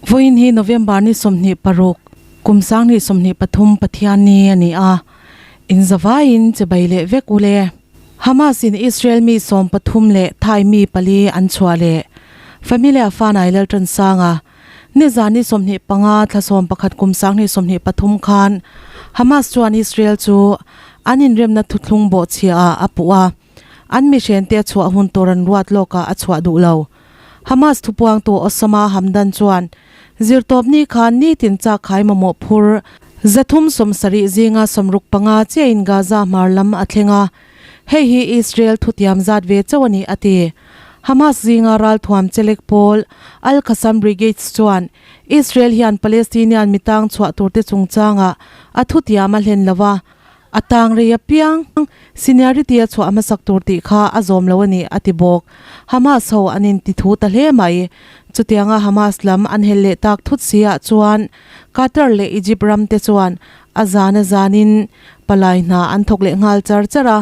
Vawiin hi November ni 26, kum 2023 Pathianni a ni a, in zavaiin chibai leh vek u le. Hamas in Israel mi 13 leh Thai mi pali an chhuah leh Familia Fanai Lalṭansanga nizan ni 25 thla 11 kum 2023 khan Hamas chuan Israel chu an inremna thuthlung bawhchhia ah a puh a, an mihrente a chhuah hun tur an ruat lawkah a chhuah duh lo. Hamas thupuangtu Osama Hamdan chuan zirtawpni khan nitin chak khai mamawh phur 370 zinga 65 chiahin Gaza hmar lam a thleng a, hei hi Israel thutiam zat ve chauh a ni a ti. Hamas zinga ralthuam chelek pawl Al-Qassam Brigades chuan Israel hian Palestinian mitang chhuah turte chungchangah a thutiam a hlen lo a, A tang rei apiang seniority a chhuah hmasak tur tih kha a zawm lo a ni, a ti bawk. Hamas ho an inti thu ta hle mai. Chutianga Hamas lam an hel leh tak thut si ah chuan Qatar leh Egypt ram te chuan a zan a zanin palai hna an thawk leh nghal char char a,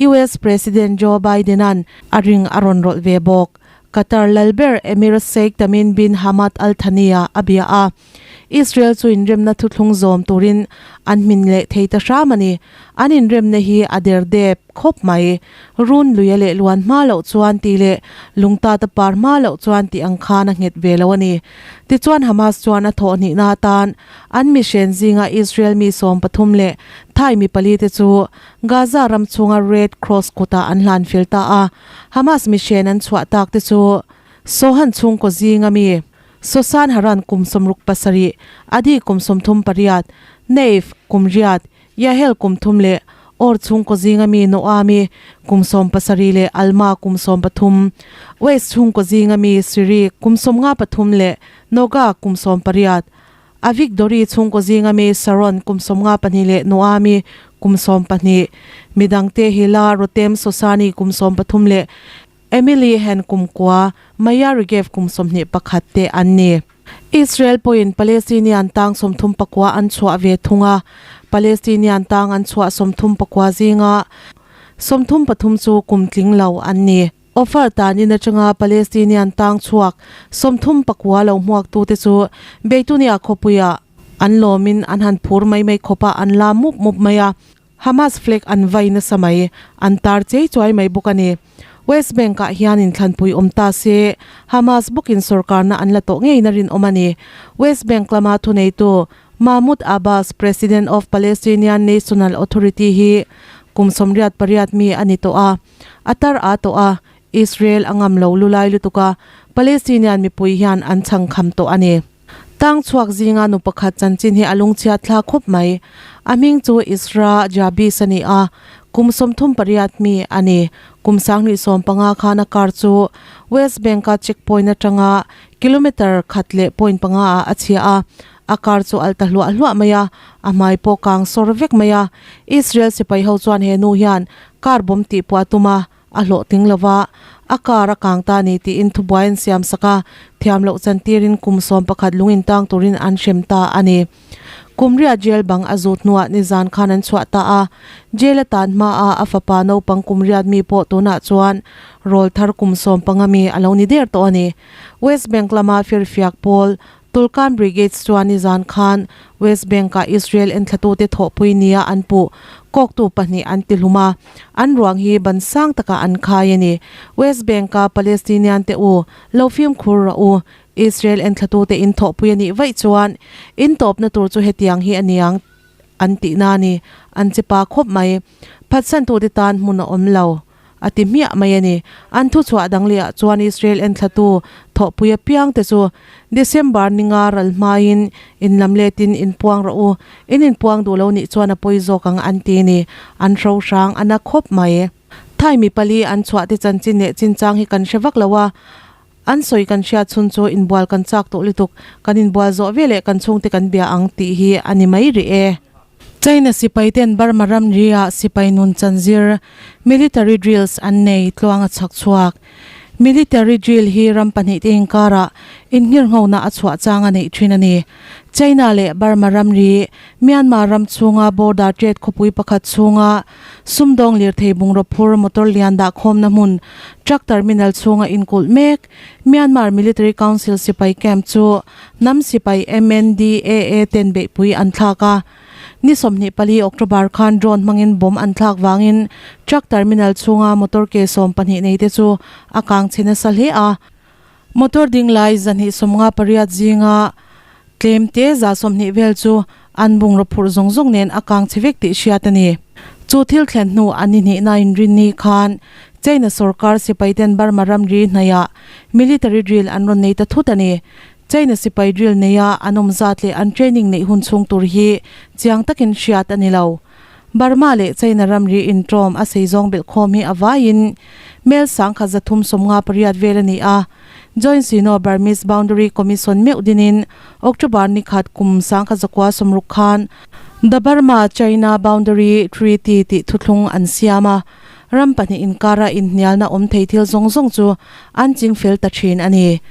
US President Joe Biden-a'n a ring a rawn rawlh ve bawk. Qatar lal ber Emir Sheikh Tamim bin Hamad Al Thani-a a bia a. Israel chu inremna thuthlung zawm turin an hmin leh thei ta hram a ni. An inremna hi a der dep khawp mai. Run luia leh luan hma loh chuan tih leh lungtata par hma loh chuan tih ang khan a nghet ve lo a ni. Tichuan Hamas chuan a thawh hnihna atan an mihren zinga Israel mi 13 leh Thai mi pali te chu Gaza ram chhunga Red Cross kutah an hlan fel ta a. Hamas mihren an chhuah tak te chu Sohan chhungkaw zinga mi Sosan Haran kum 67, Adi kum 38, Neif kum riat, Yahel kum thum leh Or chhungkaw zinga mi Noami kum 70 leh Alma kum 13, West chhungkaw zinga mi Siri kum 53 leh Noga kum 18, Avigdori chhungkaw zinga mi Sharon kum 52 leh Noami kum 12, midangte Hila Rotem Sosani kum 13 leh Emily Hen kum kua, Maya Regev kum 21 te an ni. Israel pawhin Palestinian tang 39 an chhuah ve thung a, Palestinian tang an chhuah 34 zinga 33 chu kum tling lo an ni. Offer tanin atanga Palestinian tang chhuak 39 lo hmuaktute chu Beitunia khawpuiah an lawmin an han phur mai mai khawp a, an la mup mup mai a. Hamas flag an vai nasa mai, an tar chei chuai mai bawk a ni. West Bank ah hian inthlanpui awm ta se, Hamas bawkin sorkarna an la tawh ngeina rinawm a ni. West Bank lama thuneitu Mahmoud Abbas, President of Palestinian National Authority hi kum 88 mi a ni tawh a, a tar a tawh a, Israel a ngam lo lulai lutuk a, Palestinian mipui hian an chhangkham tawh a ni. Tang chhuak zinga nu pakhat chanchin hi a lungchhiat thla khawp mai. A hming chu Isra Jabis a ni a, kum 38 mi a ni. Kum 2015 khan a car chu West Bank-a checkpoint atanga kilometre khat leh point panga ah a chhia a, a car chu al ta hluah hluah mai a, a hmai pawh kang sawr vek mai a. Israel sipai ho chuan he nu hian car bomb tihpuah a tum a, A hlawhtling lo va, a car a kang ta a ni tiin thubuai an siam sak a, thiam loh chantirin kum 11 lung intang turin an hrem ta a ni. Kum riat jail bang a zut hnuah nizan khan an chhuah ta a, jail a tan hmaa a fapa naupang kum riat mi pawh tunah chuan rawl thar kum 15 mi a lo ni der tawh a ni. West Bank lama firfiak pawl Tulkarm Brigades chuan nizan khan West Bank-ah Israel enthlatute thawhpui nia an puh kawktu pahnih an ti hlum a, an ruang hi ban sang takah an khai a ni. West Bank-a Palestinian-te u, lo fimkhur rawh u, Israel enthlatute in thawhpui a nih vaih chuan in tawpna tur chu hetiang hi a niang an tihna a ni, an che pa khawp mai. Phatsantute tan hmun a awm lo. A ti hmiah mai a ni. An thuchhuah dang lehah chuan Israel enthlatu thawhpui apiangte chu December ninga ral hmain in lam letin inpuang rawh u, in inpuang duh lo nih chuan a pawi zawk ang an ti ni. An hro hrang a na khawp mai. Thai mi pali an chhuah te chanchin leh chinchang hi kan hre vak lo a, an sawi kan hriat chhun chu inbual kan chak tawh lutuk, kan inbual zawh veleh kan chhungte kan bia ang tih hi a ni mai rih e. China sipai ten Burma ramri ah sipai nun chanzir, military drills, an nei tluang a chhak chhuak. Military drill hi ram pahnih te inkarah innghirnghona a chhuah chang a neih thin a ni. China leh Burma ramri, Myanmar ram chhunga border trade khawpui pakhat chhunga sumdawng lirthei bungraw phur motor lian dah khawmna hmun truck terminal chhunga inkulh mek Myanmar Military Council sipai camp chu hnam sipai MNDAA ten beihpui an thlak a. Ni 24 October khan drone hmangin bomb an thlak vangin truck terminal chhunga motor ke 12 nei te chu a kang chhe nasa hle a. Motor ding lai 258 zinga tlem te 120 vel chu an bungraw phurh zawng zawng nen a kang chhe vek tih hriat a ni. Chu thil thlen hnu a ni hnihna inrinni khan China sorkar sipai ten Burma ramri hnaiah military drill an rawn nei ta thut a ni. China sipai drill neia an awm zat leh an training neih hun chhung tur hi chiang takin hriat a ni lo. Burma leh China ramri intawm a sei zawng belh khawm hi a vaiin mel sangkhat 358 vel a ni a. Joint Sino-Burmese Boundary Commission meuh dinin October ni khat kum 1960 khan The Burma-China Boundary Treaty tih thuthlung an siam a, ram pahnih inkara inhnialna awm thei thil zawng zawng chu an ching fel ta thin a ni.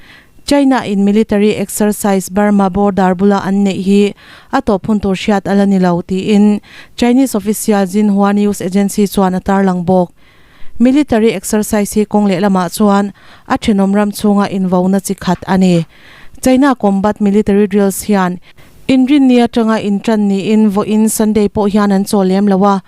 China in military exercise Burma border bula an neih hi a tawp hun tur hriat a la ni lo tiin Chinese official Xinhua news agency chuan a tarlang bawk. Military exercise hi kawng lehlamah chuan a thenawm ram chhunga invona chi khat a ni. China combat military drills hian inrinni atanga intan niin vawiin Sunday pawh hian an chaw lem lo a.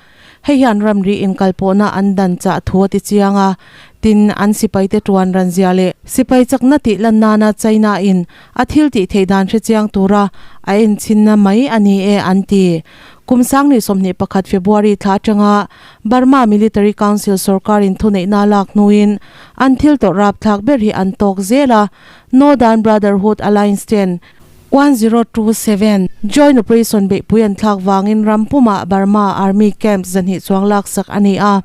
Hei hian ramri inkalpawhna an dan chah thu a ti chiang a, tin, an sipaite tuan ranzia leh sipai chakna tih lan nana China in a thil tih theih dan hre chiang tura a enchinna mai a ni e an ti. Kum 2021 February thla atanga Burma Military Council sorkarin thuneihna lak hnuin an thil tawrh rapthlak ber hi an tawk zel a, Northern Brotherhood Alliance ten 1027, Joint Operation beihpui an thlak vangin ram pumah Burma Army Camp 200 chuang laksak a ni a.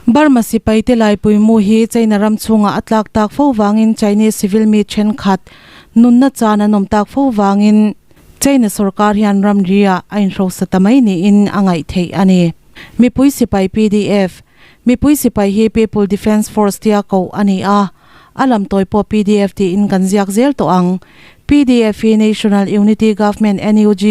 Burma sipai te laipui mu hi China ram chhungah a tlak tak fo vangin Chinese civil mi thenkhat nunna chan an awm tak fo vangin China sorkar hian ramri-ah a inhrosa ta mai niin a ngaih theih a ni. Mipui sipai PDF, Mipui sipai hi People Defence Force tia koh a ni a. A lam tawi pawh pdf tiin kan ziak zel tawh ang. Pdf hi National Unity Government, NUG,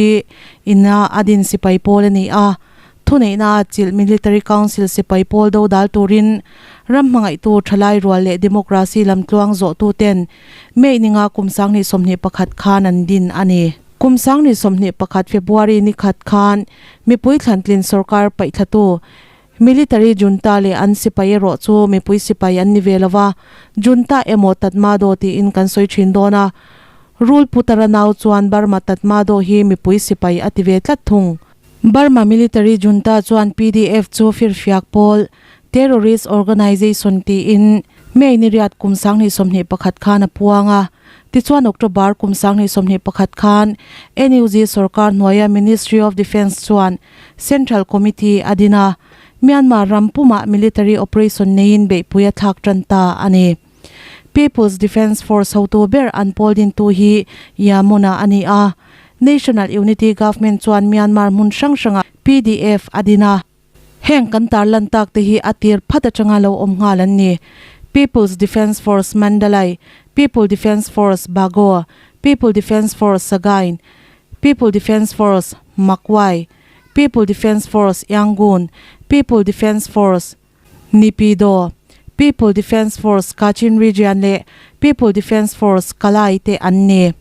ina a din sipai pawl a ni a. Thuneihna a chilh Military Council sipai pawl do dal turin ram hmangaihtu thalai rual leh democracy lam tluang zawhtuten May ninga kum 2021 khan an din a ni. Kum 2021 February ni khat khan mipui thlantlin sorkar paihthlatu Military junta leh an sipai erawh chu mipui sipai an ni ve lo va, junta emaw Tatmadaw tiin kan sawi thin dawn a. Rul Putara nau chuan Burma Tatmadaw hi mipui sipai a ti ve tlat thung. Burma military junta chuan pdf chu firfiak pawl, terrorist organization, tiin May ni riat kum 2021 khan a puang a. Tichuan October kum 2021 khan NUG sorkar hnuaia Ministry of Defence chuan Central Committee a din a, Myanmar ram pumah military operation neiin beihpui a thlak tan ta a ni. People's Defence Force hotu ber an pawl dintu hi Yamuna a ni a, National Unity Government chuan Myanmar hmun hrang hrangah pdf a din a. Heng kan tarlan tak te hi a tir phat atanga lo awm nghal an ni. People's Defence Force Mandalay, People Defence Force Bago, People Defence Force Sagaing, People Defence Force, Magway, People Defence Force, Yangon, People Defence Force, Naypyidaw, People Defence Force, Kachin Region leh People Defence Force, Kalay te an ni.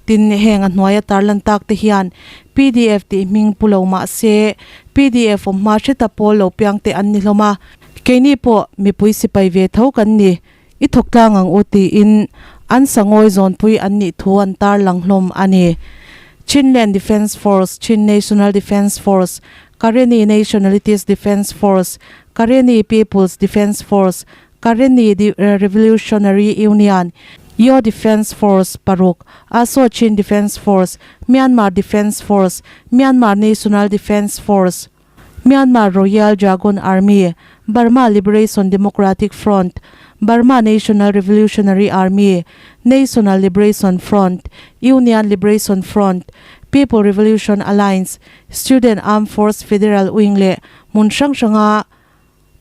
Tin, heng a hnuaia tarlan tak te hian pdf tih hming pu lo mah se, pdf awm hma hreta pawl lo piang te an ni hlawm a. Keini pawh mipui sipai ve tho kan ni. I thawk tlang ang u tiin an sangawi zawnpui an nih thu an tarlang hlawm a ni. Chinland Defence Force, Chin National Defence Force, Karenni Nationalities Defence Force, Karenni People's Defence Force, Karenni Revolutionary Union, Yaw Defence Force paruk, Aso Chin Defence Force, Myanmar Defence Force, Myanmar National Defence Force, Myanmar Royal Dragon Army, Burma Liberation Democratic Front, Burma National Revolutionary Army, National Liberation Front, Union Liberation Front, People Revolution Alliance, Student Armed Force Federal Wing leh hmun hrang hranga.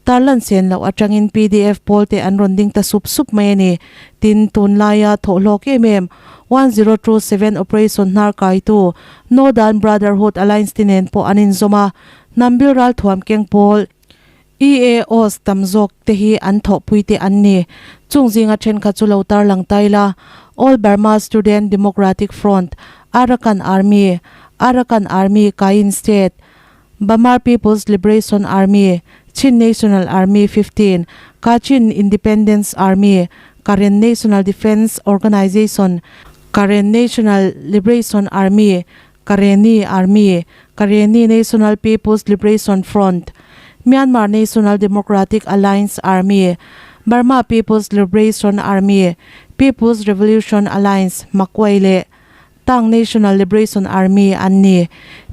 Tarlan sen loh atangin pdf pawl te an rawn ding ta sup sup mai a ni. Tin, tunlaia thawhhlawk em em 1027 Operation hnar kaitu Northern Brotherhood Alliance te nen pawh an inzawm a, hnam bil ralthuam keng pawl EAOs tam zawk te hi an thawhpui te an ni. Chung zinga thenkhat chu lo tarlang ta ila, All Burma Student Democratic Front, Arakan Army, Arakan Army, Kayin State, Bamar People's Liberation Army, Chin National Army 15, Kachin Independence Army, Karen National Defence Organization, Karen National Liberation Army, Karenni Army, Karenni National People's Liberation Front, Myanmar National Democratic Alliance Army, Burma People's Liberation Army, People's Revolution Alliance, Makuai leh Tang National Liberation Army an ni.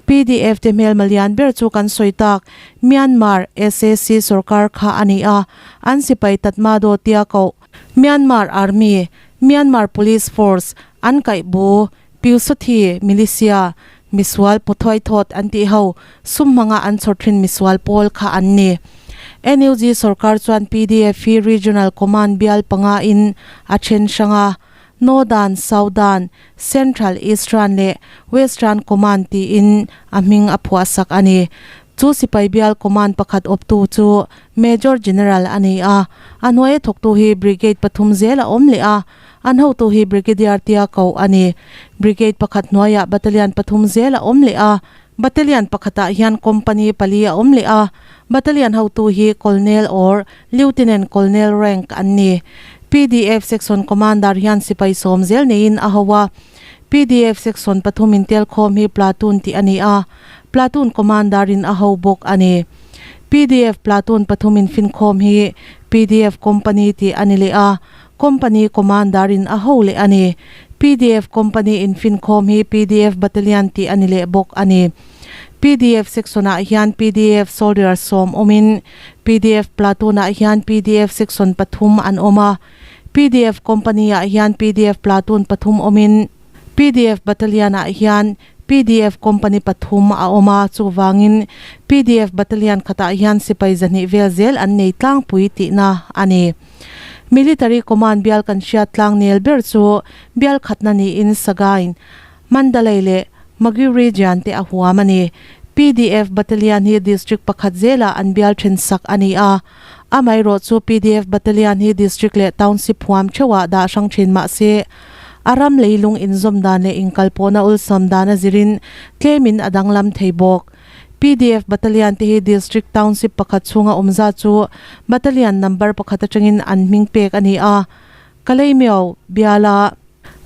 PDF te hmelma lian ber chu kan sawi tak Myanmar sac sorkar kha a ni a, an sipai Tatmadaw tia koh Myanmar Army, Myanmar Police Force, an kaih bu Pyusawthi Militia, misual pawthuai thawt an tih ho sum hmanga an chhawr thin misual pawl kha an ni. NUG sorkar chuan PDF hi Regional Command bial panga in a then hrang a, Northern, Southern, Central, Eastern leh Western Command tiin a hming a phuahsak a ni. Chu sipai bial command pakhat awptu chu Major General a ni a, a hnuaia thawktu hi Brigade pathum zel a awm leh a, an hotu hi Brigadier tia koh a ni. Brigade pakhat hnuaiah Battalion pathum zel a awm leh a, Battalion pakhatah hian Company pali a awm leh a, Battalion hotu hi Colonel or Lieutenant Colonel rank an ni. PDF Section Commander hian sipai sawm zel neiin a ho a. PDF Section pathum intelkhawm hi Platoon tih a ni a, Platoon Commander in a ho bawk a ni. PDF Platoon pathum infinkhawm hi PDF Company tih a ni leh a, Company Commander in a ho leh a ni. PDF Company infinkhawm hi PDF Battalion tih a ni leh bawk a ni. PDF Section ah hian PDF Soldier sawm awmin PDF Platoon ah hian PDF Section pathum an awm a, PDF Company ah hian PDF Platoon pathum awmin PDF Battalion ah hian PDF Company pathum a awm a, chuvangin PDF Battalion khatah hian sipai zahnih vel zel an nei tlangpui tihna a ni. Military Command bial kan hriat tlang nel ber chu bial khatna niin Sagaing, Mandalay leh Magui Region te a huam a ni. PDF Battalion hi District pakhat zelah an bial then sak a ni a. Amaherawhchu PDF Battalion hi District leh Township huam theuhah dah hrang thin mah se, a ram leilung inzawm dan leh inkalpawhna awlsam dan a zirin tlemin a danglam thei bawk. PDF Battalion te hi District Township pakhat chhunga awm zat chu Battalion number pakhat atangin an hming pek a ni a. Kalaymyo biala.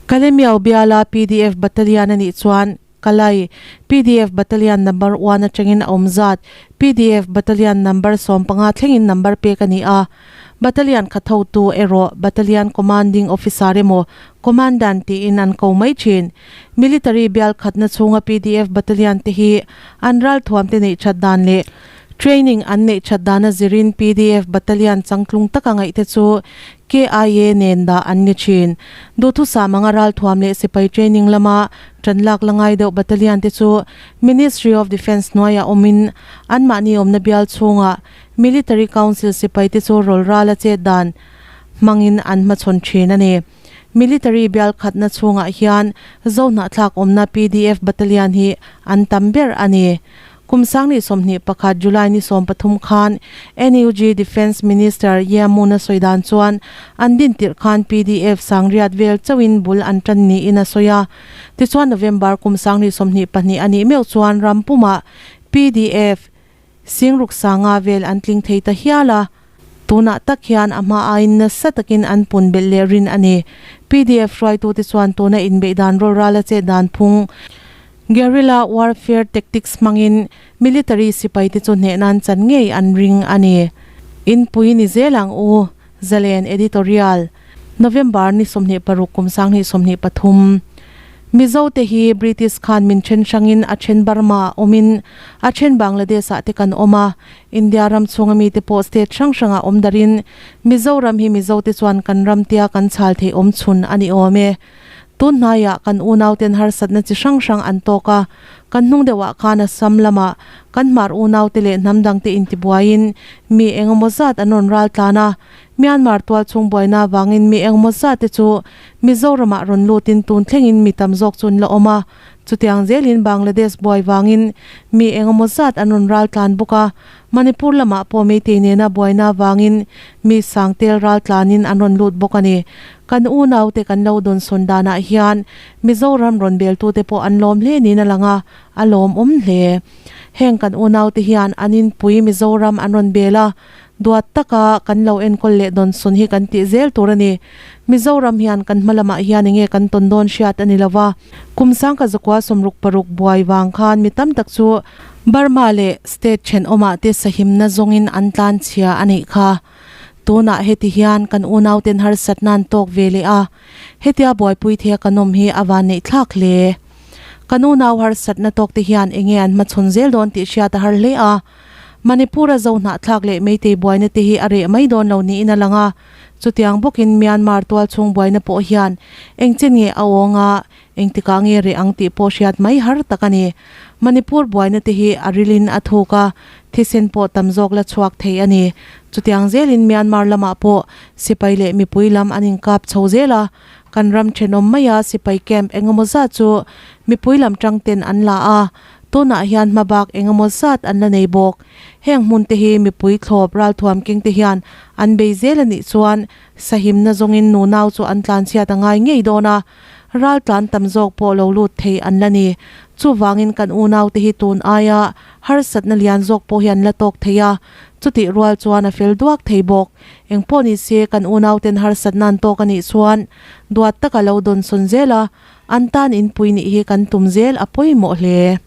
Kalemiao biala PDF Battalion a nih chuan Kalay PDF Battalion number one atangin a awm zat PDF Battalion number 15 thlengin number pek a ni a. Battalion khat hotu erawh Battalion Commanding Officer emaw Commandant tiin an ko mai thin. Military bial khatna chhunga PDF Battalion te hi an ralthuam te neih that dan leh Training an neih that dana zirin PDF Battalion changtlung taka ngaihte chu KIA nen dah an ni thin. Duhthusam anga ralthuam leh sipai training lama tan lak la ngai deuh battalion te chu Ministry of Defence hnuaiah awmin anmahni awmna bial chhungah Military Council sipai te chu rawl rala chet dan hmangin an hmachhawn thin a ni. Military bial khatna chhungah hian Zohnahthlak awmna PDF battalion hi an tam ber a ni. Kum 2021 July ni 13 khan NUG Defence Minister Ye Mun a sawi dan chuan an din tirh khan PDF sangriat vel chauhin bul an tan niin a sawi a. Tichuan November kum 2022 a nih meuh chuan ram pumah PDF singruk sanga vel an tling thei ta hial a. Tunah tak hian a hma aiin nasa takin an pun belh leh rin a ni. PDF hruaitute chuan tuna inbeih dan rawlral a chet dan phung Guerrilla warfare tactics hmangin military sipaite chu hneh nan chan ngei an ring a ni. Inpui ni zel ang u, Zalen Editorial, November ni 26 kum 2023. Mizo te hi British khan min then hrangin a then Burma ah awmin a then Bangladesh ah te kan awm a, India ram chhunga mite pawh state hrang hrangah awm darin Mizoram hi Mizo te chuan kan ram tia kan chhal theih awm chhun a ni awm e. Tun hnaiah kan unauten harsatna chi hrang hrang an tawk a, kan hnung deuhah khan Assam lamah kan hmar unaute leh hnam dangte intibuaiin mi engemaw zat an rawn ral tlan a, Myanmar tualchhung buaina avangin mi engemaw zat te chu Mizoramah rawn lutin tun thlengin mi tam zawk chu an la awm a, chutiang zelin Bangladesh buai vangin mi engemaw zat an rawn ral tlan bawk a, Manipur lamah pawh Meitei nena buaina avangin mi sangtel ral tlanin an rawn lut bawk a ni. Kan unaute kan lo dawnsawn danah hian Mizoram rawn beltute pawh an lawm hle niin a lang a, a lawmawm hle. Heng kan unaute hian an inpui Mizoram an rawn bel a, Duat taka kan lo enkawl leh dawnsawn hi kan tih zel tur a ni. Mizoram hian kan hma lamah hian enge kan tawn dawn hriat a ni lo va. Kum sangka zakua 66 buai vang khan mi tam tak chu Burma leh state thenawmah te sahimna zawngin an tlan chhia a nih kha. Tunah heti hian kan unauten harsatna an tawk ve leh a, hetia buaipui thei a kan awm hi a van neih thlak hle. Kan unau harsatna tawk te hian enge an hmachhawn zel dawn tih hriat a har hle a. Manipur-a zo hnahthlak leh Meitei buaina te hi a reh mai dawn lo niin a lang a, chutiang bawkin Myanmar tualchhung buaina pawh hian engchen nge a awng a, engtikah nge reh ang tih pawh hriat mai har tak a ni. Manipur buaina te hi a rilin a thuk a, thisen pawh tam zawk la chhuak thei a ni. Chutiang zelin Myanmar lamah pawh sipai leh mipui lam an inkap chho zel a, kan ram thenawm maia sipai camp engemaw zat chu mipui lam tang ten an la a, Tunah hian hmabak engemaw zat an la nei bawk. Heng hmun te hi mipui thlawp ralthuam keng te hian an bei zel a nih chuan sahimna zawngin nunau chu an tlanchhiat a ngai ngei dawn a, raltlan tam zawk pawh lo lut thei an la ni. Chuvangin kan unau te hi tun aia harsatna lian zawk pawh hi an la tawk thei a, chutih rual chuan a fel duak thei bawk. Engpawh ni se kan unau ten harsatna an tawk a nih chuan duat taka lo dawnsawn zel a, An tan inpui nih hi kan tum zel a pawimawh hle.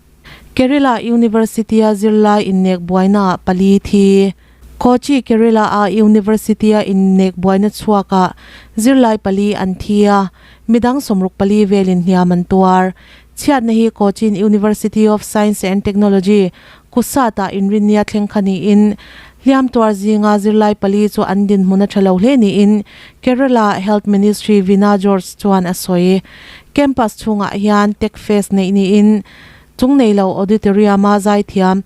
Kerala University-a zirlai innek buainaah pali thi. Kochi Kerala-a University-a innek buaina chhuakah zirlai pali an thi a, midang 64 velin hniam an tuar. Chhiatna hi Cochin University of Science and Technology, Kusat-ah inrinnia thleng kha niin, hliam tuar zinga zirlai pali chu an dinhmun a tha lo hle niin Kerala Health Ministry Veena George chuan a sawi. Campus chhungah hian Tech Fest neih niin chung nei lo auditorium-a zaithiam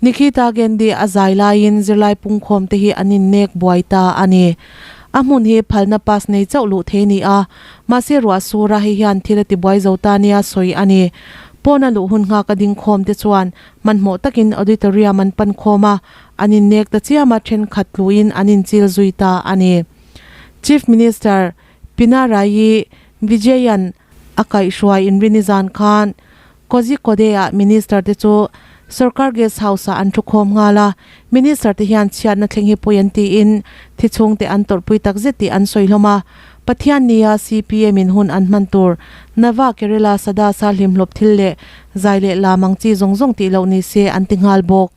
Nikhita Gandhi a zai laiin zirlai pungkhawm te hi an innek buai ta a ni. A hmun hi phalna pass nei chauh luh thei a ni a, mahse ruah sura hei hian thil a tibuai zo ta nia sawi a ni. Pawna luh hun nghak a dingkhawm te chuan Hmanhmawh takin auditorium an pan khawm a, an innek ta chiam a, thenkhat tluin an inchil zui ta a ni. Chief Minister Pinarayi Vijayan a kaihhruai inrini zan khan Kozhikode-ah Minister te chu Sarkar Guest House-ah an thukhawm nghal a, Minister te hian chhiatna thleng hi pawi an tiin thi chhungte an tawrhpui takzet tih an sawi hlawm a, Pathian nia CPM in hun an hman tur Nava Kerala Sadasa hlimhlawp thil leh zai leh lam ang chi zawng zawng tih loh ni se an ti nghal bawk.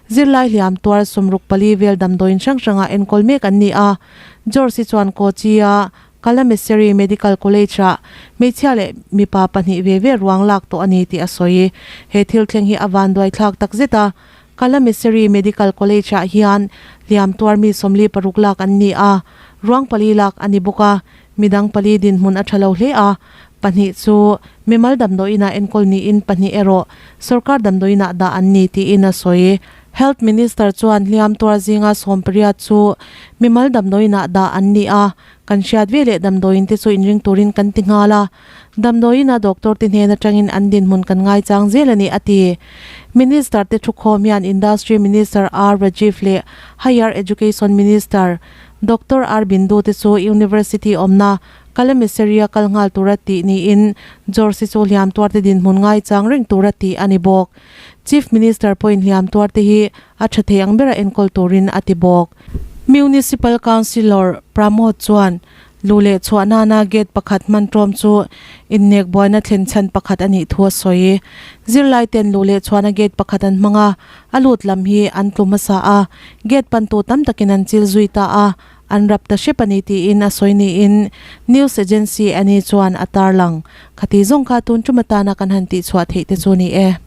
Zirlai hliam tuar 64 vel damdawiin hrang hrangah enkawl mek an ni a, George hi chuan Kochi-a Kalamassery Medical College-ah hmeichhia leh mipa pahnih ve ve ruang lak tawh a ni tih a sawi. He thil thleng hi a vanduai thlak tak zet a, Kalamassery Medical College-ah hian hliam tuar mi 46 lak an ni a, ruang pali lak a ni bawk a, midang pali dinhmun a tha lo hle a, pahnih chu mimal damdawiinah enkawl niin pahnih erawh sorkar damdawiinah dah an ni tiin a sawi. Health Minister chuan hliam tuar zinga 18 chu mimal damdawiinah dah an ni a, kan hriat ve leh damdawiin te chu inring turin kan ti nghal a, damdawiina doctor te hnen atangin an dinhmun kan ngaichang zel a ni a ti. Minister te thukhawm hian Industry Minister R Rajiv leh Higher Education Minister Doctor R Bindu te chu University awmna Kalamassery a kal nghal tura tih niin George hi chu hliam tuar te dinhmun ngaichang reng tura tih a ni bawk. Chief Minister pawhin hliam tuar te hi a tha thei ang bera enkawl turin a ti bawk. Municipal Councillor Pramod chuan luh leh chhuah nana gate pakhat hman tawm chu innek buaina thlen chhan pakhat a nih thu a sawi. Zirlai ten luh leh chhuahna gate pakhat an hmang a, a lut lam hi an tlu hmasa a, gate pantu tam takin an chil zui ta a, an rap ta hrep a ni tiin a sawi niin news agency ani chuan a tarlang. Khati zawng kha tun tum atana kan han tihchhuah theih te chu ni e.